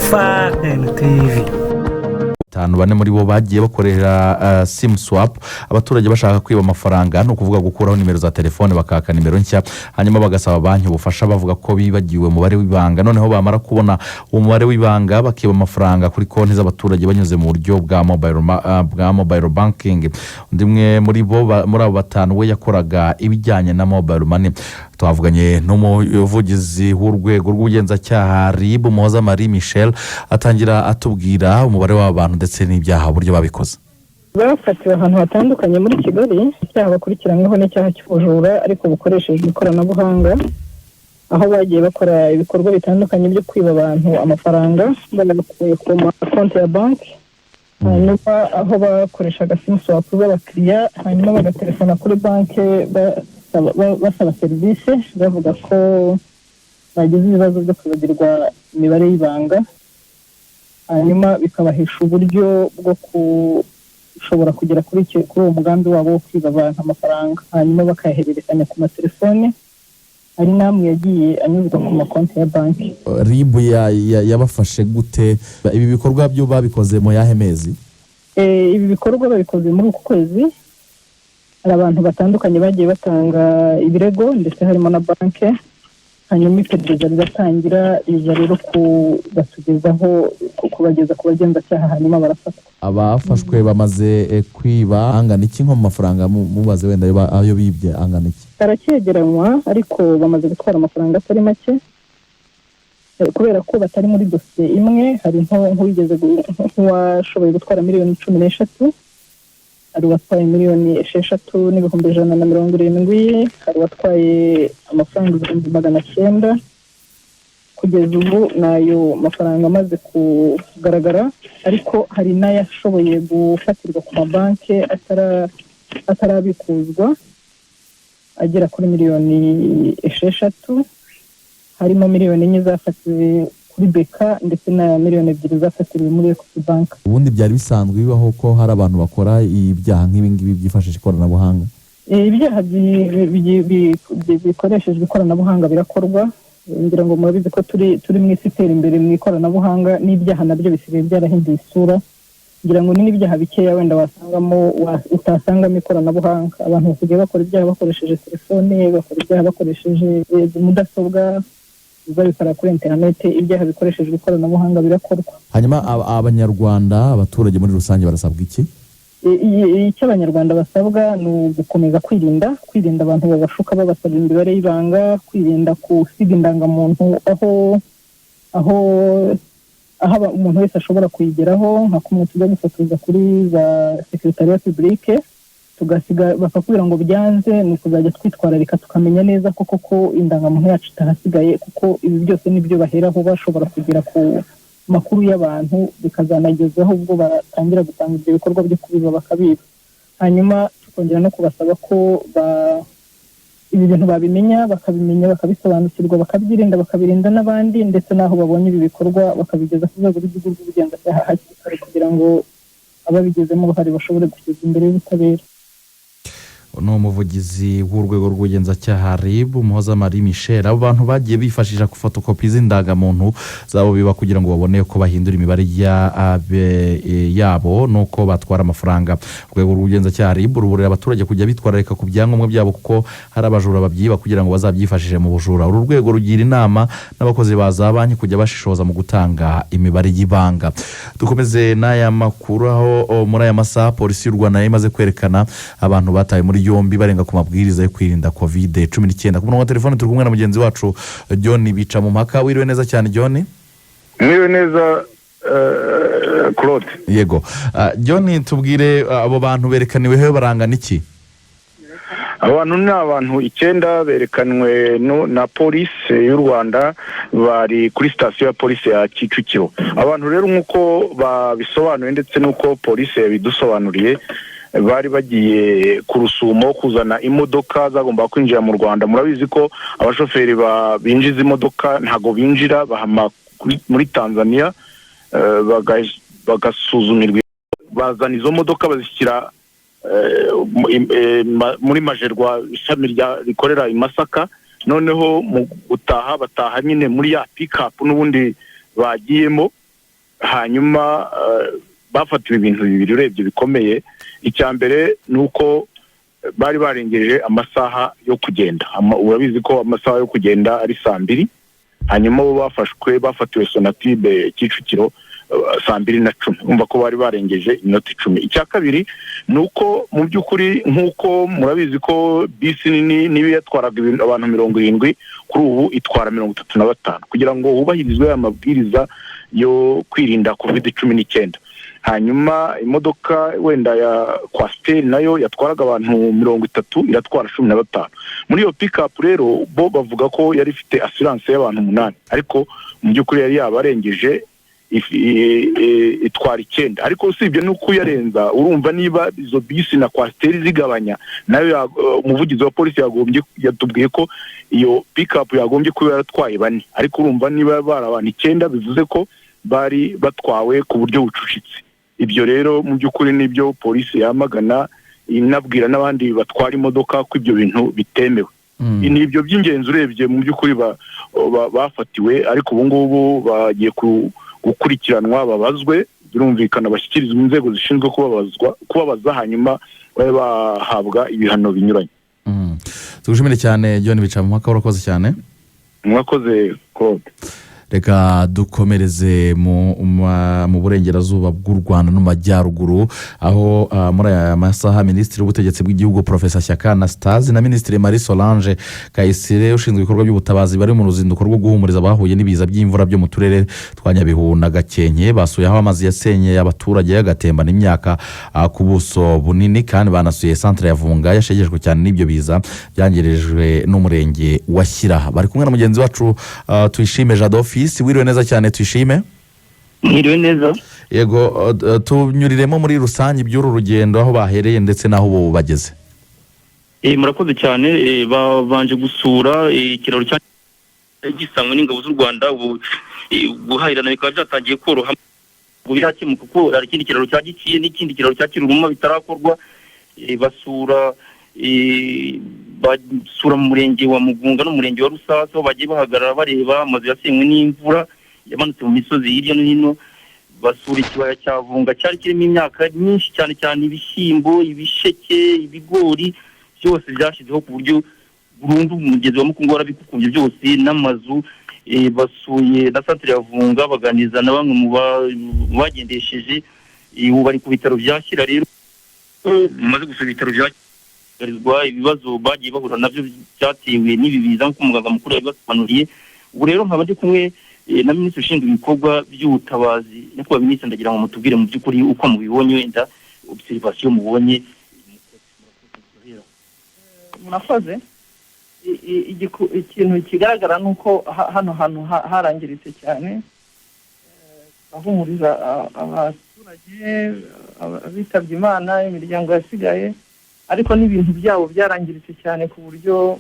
FAN TV. Batanu, bane muri bo bagiye bakorera SIM swap abaturage bashaka kwiba amafaranga, ni ukuvuga gukuraho nimero za telefone bakaka nimero nshya, hanyuma bagasaba banki ubufasha bavuga ko bibagiwe umubare w'ibanga. Noneho bamara kubona uwo mubare w'ibanga bakiba amafaranga kuri konti z'abaturage banyuze mu buryo bwa mobile banking. Undi umwe muri bo muri abo batanu we yakoraga ibijyanye na mobile money. Twavuganye n'umuvugizi w'urwego rw'ubugenzacyaha RIB, Muhoza Marie Michel, atangira atubwira umubare w'aba bantu ndetse n'ibyaha, uburyo babikoze. Bafatiwe ahantu hatandukanye muri Kigali. Icyaha bakurikiranyweho n'icyaha cy'ubujura ariko bukoreshejwe ikoranabuhanga, aho bagiye bakora ibikorwa bitandukanye byo kwiba abantu amafaranga bayakuye ku makonti ya banki, hanyuma aho bakoreshaga SIM swap z'abakiriya, hanyuma bagatelefona kuri banki basaba serivisi, bavuga ko bagize ibibazo byo kwibagirwa imibare y'ibanga, hanyuma bikabahesha uburyo bwo gushobora kugera kuri uwo mugambi wabo wo kwiba abantu amafaranga, hanyuma bakayahererekanya ku matelefone. Hari n'amwe yagiye anyuzwa ku makonti ya banki. RIB yabafashe gute? Ibi bikorwa byo babikoze mu yahe mezi? Ibi bikorwa babikoze muri uku kwezi. Hari abantu batandukanye bagiye batanga ibirego, ndetse harimo na banki, hanyuma iperereza riratangira, riza rero kubatugezaho, kubageza ku bagenzacyaha, hanyuma barafatwa. Abafashwe bamaze kwiba angana iki nko mu mafaranga? Mubaze wenda ayo bibye angana iki? Aracyegeranywa, ariko bamaze gutwara amafaranga atari make. Kubera ko batari muri dosiye imwe, hari nk'uwashoboye gutwara miliyoni 13, hari uwatwaye miliyoni 6 n'ibihumbi 170, hari uwatwaye amafaranga 900,000. Kugeza ubu ni ayo mafaranga amaze kugaragara, ariko hari n'ayashoboye gufatirwa ku mabanki atarabikuzwa agera kuri miliyoni 6, harimo miliyoni 4 zafatiwe kuri BK ndetse na miliyoni 2 zafatiriwe muri Equity Bank. Ubundi byari bisanzwe bibaho ko hari abantu bakora ibyaha nk'ibi ngibi byifashisha ikoranabuhanga? Ibyaha bikoreshejwe ikoranabuhanga birakorwa. Ngira ngo murabizi ko turi mu isi itera imbere mu ikoranabuhanga, n'ibyaha nabyo bisigaye byarahinduye isura. Ngira ngo ni n'ibyaha bikeya wenda wasangamo utasangamo ikoranabuhanga. Abantu basigaye bakora ibyaha bakoresheje telefone, bakora ibyaha bakoresheje mudasobwa, babikora kuri interineti. Ibyaha bikoreshejwe ikoranabuhanga birakorwa. Hanyuma abanyarwanda, abaturage muri rusange barasabwa iki? Icyo Abanyarwanda basabwa ni ugukomeza kwirinda abantu babashuka babasaba imibare y'ibanga, kwirinda gusiga indangamuntu aho umuntu wese ashobora kuyigeraho, nka kumwe tujya gufotoza kuri za secrétariat publique tugasiga bakakubwira ngo byanze. Ni ukuzajya twitwararika, tukamenya neza ko koko indangamuntu yacu itahasigaye, kuko ibi byose nibyo baheraho bashobora kugera ku makuru y'abantu, bikazanagezaho ubwo batangira gutanga ibyo bikorwa byo kubiba bakabiba. Hanyuma tukongera no kubasaba ko ibi bintu babimenya, bakabimenya, bakabisobanukirwa, bakabyirinda, bakabirinda n'abandi, ndetse n'aho babonye ibi bikorwa bakabigeza ku rwego rw'igihugu rw'ubugenzacyaha hakiri kare, kugira ngo ababigizemo uruhare bashobore gushyirwa imbere y'ubutabera. Ni umuvugizi w'urwego rw'ubugenzacyaha RIB, Muhoza Marie Michel. Abo bantu bagiye bifashisha fotokopi z'indangamuntu zabo biba kugira ngo babone ko bahindura imibare yabo n'uko batwara amafaranga. Urwego rw'ubugenzacyaha RIB ruburira abaturage kujya bitwararika ku byangombwa byabo, kuko hari abajura babyiba kugira ngo bazabyifashishe mu bujura. Uru rwego rugira inama n'abakozi ba za banki kujya bashishoza mu gutanga imibare y'ibanga. Dukomeze n'aya makuru, aho muri aya masaha Polisi y'u Rwanda yari imaze kwerekana abantu batawe muri yombi barenga ku mabwiriza yo kwirinda COVID-19. Ku murongo wa telefone turi kumwe na mugenzi wacu John Bica mu mpaka. Wiriwe neza cyane, John? Mwiriwe neza, Claude. Yego. John, tubwire, abo bantu berekaniweho barangana iki? Abantu ni abantu icyenda berekanwe na Polisi y'u Rwanda, bari kuri sitasiyo ya polisi ya Kicukiro. Abantu rero nk'uko babisobanuye ndetse n'uko polisi yabidusobanuriye, bari bagiye ku Rusumo kuzana imodoka zagombaga kwinjira mu Rwanda. Murabizi ko abashoferi binjiza imodoka ntabwo binjira, bahama muri Tanzania, bagasuzumirwa. Bazana izo modoka bazishyira muri Magerwa, ishami rikorera i Masaka. Noneho mu gutaha bataha nyine muri ya pickup n'ubundi bagiyemo. Hanyuma bafatiwe ibintu bibiri urebye bikomeye. Icya mbere ni uko bari barengeje amasaha yo kugenda. Urabizi ko amasaha yo kugenda ari 2:00, hanyuma bo bafashwe bafatiwe Sonatube Kicukiro 2:10, urumva ko bari barengeje iminota 10. Icya kabiri ni uko mu by'ukuri, nk'uko murabizi ko bisi nini niba yatwaraga abantu 70, kuri ubu itwara 35, kugira ngo hubahirizwe aya mabwiriza yo kwirinda COVID-19. Hanyuma imodoka wenda ya coaster nayo yatwaraga abantu 30 iratwara 15. Muri iyo pickup rero bo bavuga ko yari ifite assurance y'abantu 8, ariko mu by'ukuri yari yabarengeje, itwara 9. Ariko usibye no kuyarenza, urumva niba izo bisi na coaster zigabanya nayo, umuvugizi wa polisi yatubwiye ko iyo pickup yagombye kuba yaratwaye 4, ariko urumva niba bari abantu 9 bivuze ko bari batwawe ku buryo bucucitse. Ibyo rero mu by'ukuri nibyo polisi yamagana, inabwira n'abandi batwara imodoka ko ibyo bintu bitemewe. Ni ibyo by'ingenzi urebye mu by'ukuri bafatiwe, ariko ubu ngubu bagiye gukurikiranwa, babazwe, birumvikana bashyikirizwa inzego zishinzwe kubabaza, hanyuma babe bahabwa ibihano binyuranye. Tugushimire cyane John Bicamumpaka, urakoze cyane. Mwakoze, Claude. Reka dukomereze mu burengerazuba bw'u Rwanda no mu majyaruguru, aho muri aya masaha Minisitiri w'Ubutegetsi bw'Igihugu Professor Shyaka Anastase na Minisitiri Marie Solange Kayisire ushinzwe ibikorwa by'ubutabazi bari mu ruzinduko rwo guhumuriza abahuye n'ibiza by'imvura byo mu turere twa Nyabihu na Gakenke. Basuye aho amazi yasenyeye abaturage agatembana imyaka ku buso bunini, kandi banasuye santere ya Vunga yashegeshwe cyane n'ibyo biza byangirijwe n'umurenge wa Shyira. Bari kumwe na mugenzi wacu Tuyishime Jadofisi. Wiriwe neza cyane, Tuyishime. Mwiriwe neza. Yego, tunyuriremo muri rusange iby'uru rugendo, aho bahereye ndetse n'aho ubu bageze. Murakoze cyane. Babanje gusura ikiraro cya gisanwe n'ingabo z'u Rwanda, ubu guhahirana bikaba byatangiye koroha, ubu birakemuka kuko hari ikindi kiraro cya Giciye n'ikindi kiraro cya Kiruruma bitarakorwa. Basura mu murenge wa Mugunga n'umurenge wa Rusasa, aho bagiye bahagarara bareba amazu yasenywe n'imvura yamanutse mu misozi hirya no hino. Basura ikibaya cya Vunga cyari kirimo imyaka myinshi cyane cyane ibishyimbo, ibisheke, ibigori, byose byashyizeho ku buryo burundu umugezi wa Mukungwa warabikukumbye byose n'amazu. Basuye na santere ya Vunga, baganiriza na bamwe mu bagendesheje. Ubu bari ku bitaro bya Shyira. Rero bamaze gusura ibitaro bya ibibazo bagiye bahura nabyo byatewe n'ibi biza, nk'uko umuganga mukuru yabibasobanuriye. Ubu rero nkaba ndi kumwe na minisitiri ushinzwe ibikorwa by'ubutabazi. Nyakubahwa minisitiri, ndagira ngo mutubwire mu by'ukuri uko mubibonye, wenda observation mubonye. Murakoze. Ikintu kigaragara ni uko hano hantu harangiritse cyane. Bahumuriza abaturage, abitabye Imana, imiryango yasigaye, ariko n'ibintu byabo byarangiritse cyane ku buryo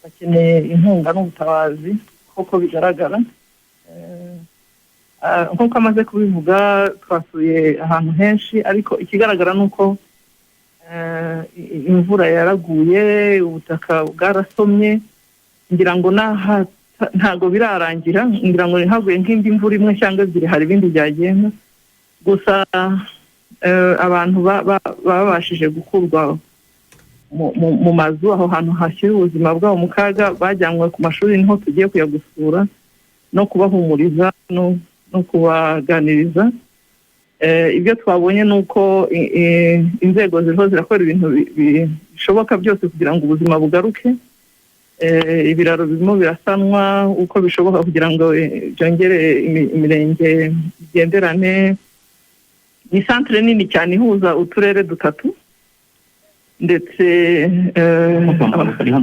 bakeneye inkunga n'ubutabazi koko bigaragara. Nk'uko amaze kubivuga, twasuye ahantu henshi, ariko ikigaragara ni uko imvura yaraguye, ubutaka bwarasomye. Ngira ngo ntabwo birarangira, ngira ngo haguye nk'indi mvura imwe cyangwa ebyiri hari ibindi byagenda. Gusa abantu babashije gukurwa mu mazu aho hantu hashyira ubuzima bwabo mu kaga, bajyanywe ku mashuri, niho tugiye kujya gusura no kubahumuriza no kubaganiriza. Ibyo twabonye ni uko inzego ziriho zirakora ibintu bishoboka byose kugira ngo ubuzima bugaruke. Ibiraro birimo birasanwa uko bishoboka kugira ngo byongere imirenge igenderane. Ni santere nini cyane ihuza uturere dutatu ndetse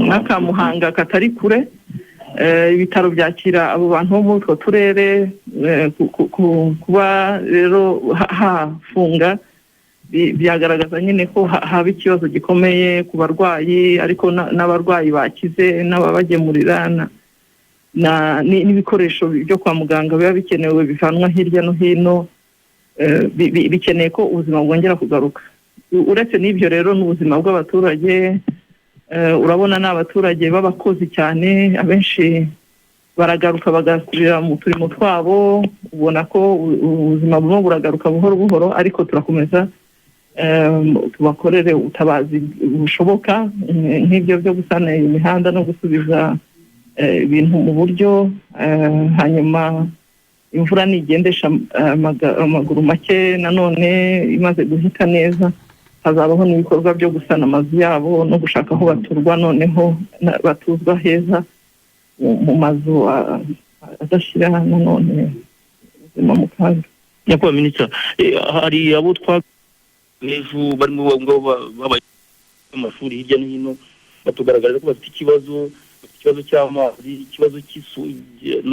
n'akamuhanga katari kure. Ibitaro byakira abo bantu bo muri utwo turere. Kuba rero hafunga byagaragaza nyine ko haba ikibazo gikomeye ku barwayi, ariko n'abarwayi bakize n'ababagemurira n'ibikoresho byo kwa muganga biba bikenewe bivanwa hirya no hino. Bikeneye ko ubuzima bwongera kugaruka. Uretse n'ibyo rero n'ubuzima bw'abaturage, urabona ni abaturage b'abakozi cyane abenshi. Baragaruka bagasubira mu turimo twabo, ubona ko ubuzima burimo buragaruka buhoro buhoro, ariko turakomeza tubakorere ubutabazi bushoboka, nk'ibyo byo gusana imihanda no gusubiza ibintu mu buryo. Hanyuma imvura nigendesha amaguru make, nanone imaze guhita neza, hazabaho n'ibikorwa byo gusana amazu yabo no gushaka aho baturwa, noneho batuzwa heza mu mazu adashyira nanone ubuzima mu kaga. Nyakubahwa Minisita, hari abo twa ejo barimo ngo babaye amashuri hirya no hino, batugaragariza ko bafite ikibazo cy'amazi, ikibazo cy'isu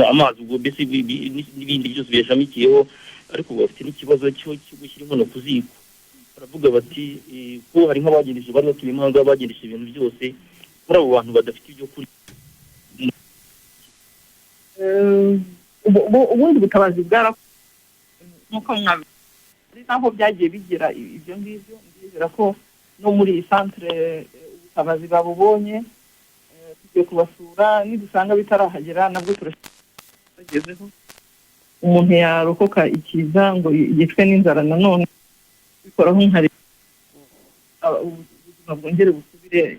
amazi, ubwo mbese n'ibindi byose biyashamikiyeho, ariko bafite n'ikibazo cyo gushyira inkono ku ziko. Baravuga bati ko hari nk'abagendesheje, bari batuye impanga, bagendesheje ibintu byose. Muri abo bantu badafite ibyo kurya? Ubundi butabazi bwara nk'uko mwabi naho byagiye bigira ibyo ngibyo. Ndizera ko no muri iyi santere ubutabazi babubonye. Tugiye kubasura, nidusanga bitarahagera nabwo turagezeho. Umuntu yarokoka ikiza ngo yicwe n'inzara nanone, bikoraho nka leta, ubuzima bwongere busubire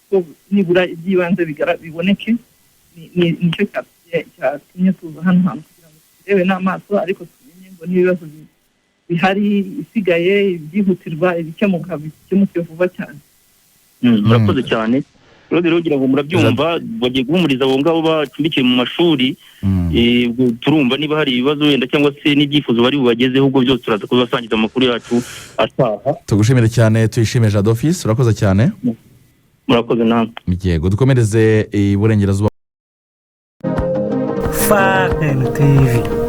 ko nibura iby'ibanze biboneke. Nicyo cyatumye tuza hano hantu kugira ngo turebe n'amaso, ariko tumenye ngo n'ibibazo bihari isigaye, ibyihutirwa, ibikemuka bikemuke vuba cyane. Murakoze cyane. Rero ngira ngo murabyumva, bagiye guhumuriza abo ngabo bacumbikiye mu mashuri. Ubwo turumva niba hari ibibazo wenda cyangwa se n'ibyifuzo bari bubagezeho, ubwo byose turaza kubibasangiza amakuru yacu ataha. Tugushimire cyane, Tuyishime Jado Fils, urakoze cyane. Murakoze namwe. Yego, dukomereze iburengerazuba. FAN TV.